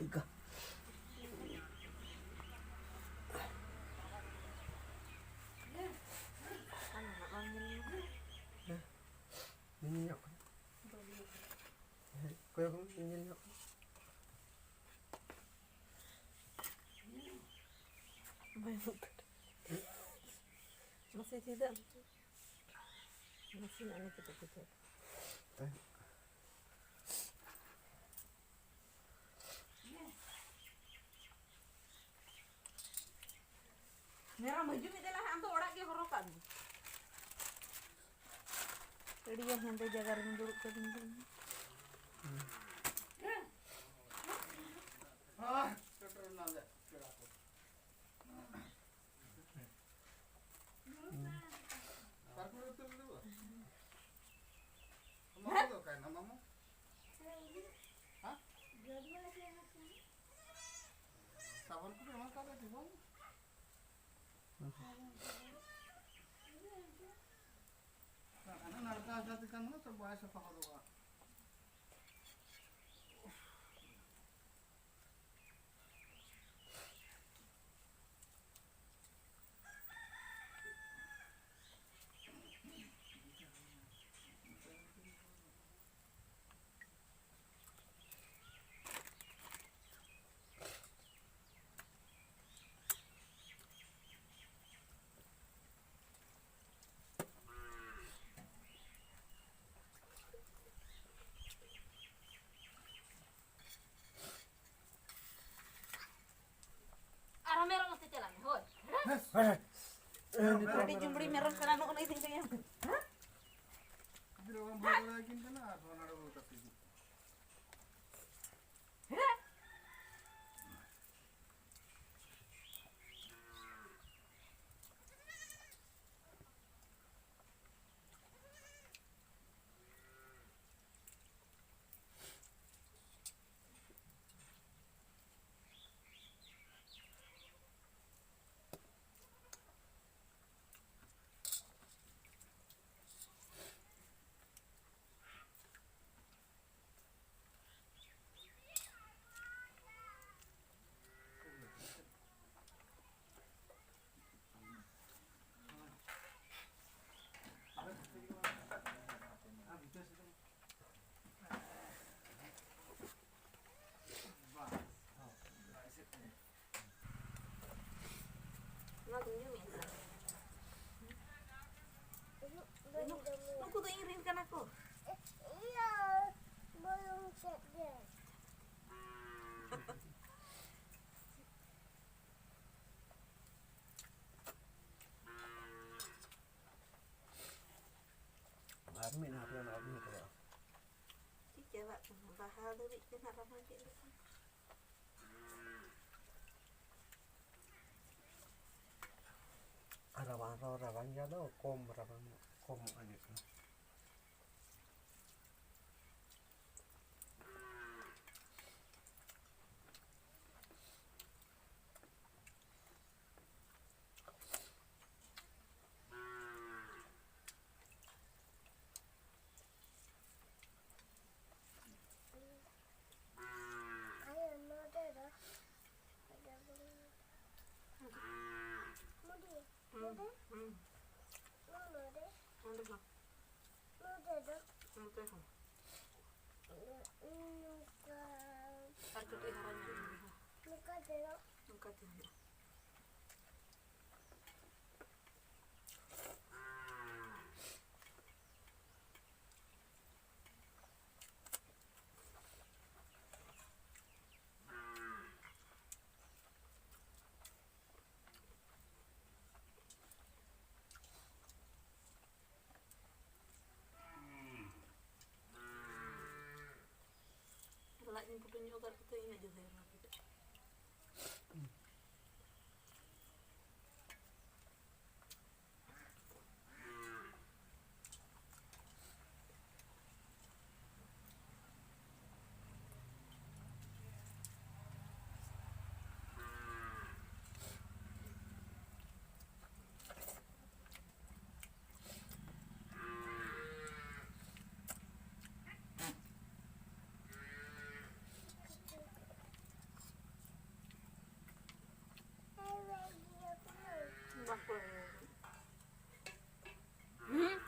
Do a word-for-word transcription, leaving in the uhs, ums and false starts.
ᱤᱱᱠᱟᱹ᱾ ᱧᱮᱞ ᱧᱚᱜ ᱠᱟᱱᱟ᱾ ᱦᱮᱸ, ᱠᱚᱭᱚᱜ ᱢᱮ, ᱧᱮᱞ ᱧᱚᱜ ᱠᱟᱱᱟ᱾ ᱵᱟᱭ ᱩᱛᱟᱹᱨ᱾ ᱢᱟᱥᱮ ᱪᱮᱫᱟᱜ? ᱱᱟᱥᱮᱱᱟᱜ ᱱᱤᱛᱚᱜ ᱫᱚ ᱵᱩᱡᱷᱟᱹᱣ᱾ ᱢᱮᱨᱚᱢ ᱦᱤᱡᱩᱜ ᱢᱮ ᱫᱮᱞᱟ ᱦᱟᱸᱜ, ᱟᱢ ᱫᱚ ᱚᱲᱟᱜ ᱜᱮ ᱦᱚᱨᱚᱜ ᱠᱟᱜ ᱢᱮ᱾ ᱟᱹᱰᱤ ᱜᱟᱱ ᱦᱮᱸᱫᱮ ᱡᱟᱭᱜᱟ ᱨᱮᱜᱮ ᱫᱩᱲᱩᱵ ᱠᱟᱹᱫᱤᱧ ᱫᱚ᱾ ᱥᱮᱴᱮᱨ ᱮᱱᱟᱞᱮ ᱯᱮᱲᱟ ᱠᱚ᱾ ᱛᱟᱨᱯᱚᱨᱮ ᱩᱛᱟᱹᱨ ᱞᱮᱫᱟ᱾ ᱢᱟᱢᱟ ᱫᱚ ᱚᱠᱟᱭᱮᱱᱟ, ᱢᱟᱢᱟ? ᱦᱮᱸ? ᱥᱟᱵᱚᱱ ᱠᱚᱯᱮ ᱮᱢᱟ ᱠᱟᱫᱟ ᱥᱮ ᱵᱟᱝ? ᱦᱟᱱᱟ ᱱᱟᱲᱠᱟ ᱟᱪᱟᱨ ᱛᱮᱠᱷᱟᱱ ᱢᱟ ᱛᱚ ᱵᱟᱭ ᱥᱟᱯᱷᱟ ᱜᱚᱫᱚᱜᱼᱟ᱾ ᱢᱮᱨᱚᱢ ᱟᱛᱮ ᱪᱟᱞᱟᱜ ᱢᱮ, ᱦᱳᱭ᱾ ᱦᱮᱸ, ᱦᱮᱸ᱾ ᱟᱹᱰᱤ ᱡᱩᱢᱲᱤ ᱢᱮᱨᱚᱢ ᱠᱟᱱᱟ, ᱱᱚᱜᱼᱚ ᱱᱩᱭ ᱫᱚᱧ ᱞᱟᱹᱭᱟᱢ ᱠᱟᱱᱟ᱾ ᱦᱮᱸ? ᱜᱤᱫᱽᱨᱟᱹ ᱵᱟᱢ ᱵᱷᱟᱜᱟᱣ ᱫᱟᱲᱮᱭᱟᱠᱤᱱ ᱠᱟᱱᱟ ᱟᱨ ᱦᱚᱸ ᱱᱚᱰᱮ ᱵᱚᱞ ᱠᱟᱛᱮ ᱦᱤᱡᱩᱜ ᱠᱟᱱᱟ᱾ ᱦᱮᱸ? ᱱᱚᱣᱟ ᱫᱚᱧ ᱧᱩᱭᱟ ᱥᱮ? ᱱᱩᱠᱩ, ᱱᱩᱠᱩ ᱫᱚ ᱤᱧ ᱨᱮᱱ ᱠᱟᱱᱟ ᱠᱚ᱾ ᱤᱭᱟᱹ, ᱵᱩᱞᱩᱝ ᱥᱮᱫ ᱜᱮ᱾ ᱟᱨ ᱢᱤᱫ ᱦᱟᱯᱮ ᱚᱱᱟ ᱟᱹᱜᱩ ᱦᱚᱴᱚ ᱠᱟᱜᱼᱟ᱾ ᱪᱮᱫ ᱪᱟᱵᱟᱜ ᱠᱟᱱᱟ? ᱵᱟᱦᱟ ᱫᱷᱟᱹᱵᱤᱡ ᱛᱮ ᱱᱟᱜ ᱨᱟᱵᱟᱝ ᱠᱮᱫ ᱞᱮᱠᱟ᱾ ᱨᱟᱵᱟᱝ ᱨᱮᱦᱚᱸ ᱨᱟᱵᱟᱝ ᱜᱮᱭᱟ, ᱫᱚ ᱠᱚᱢ ᱨᱟᱵᱟᱝ, ᱠᱚᱢᱚᱜᱼᱟ ᱤᱱᱟᱹ ᱠᱷᱟᱱ᱾ ᱦᱩᱸ, ᱦᱩᱸ᱾ ᱱᱚᱰᱮ ᱦᱚᱸ᱾ ᱱᱚᱰᱮ ᱦᱚᱸ᱾ ᱟᱨ ᱠᱟᱹᱴᱤᱡ ᱦᱟᱨᱟ ᱧᱚᱜ ᱞᱮᱱ ᱜᱮ ᱦᱟᱸᱜ᱾ ᱱᱚᱝᱠᱟ ᱛᱮᱦᱚᱸ᱾ ᱧᱚᱜ ᱠᱟᱜ ᱠᱟᱛᱮ ᱤᱧᱟᱹᱜ ᱡᱩᱫᱟᱹ ᱨᱚᱲ ᱠᱟᱛᱮ᱾ ᱵᱟᱠᱚ ᱮᱢᱚᱜᱼᱟ᱾ ᱦᱩᱸ?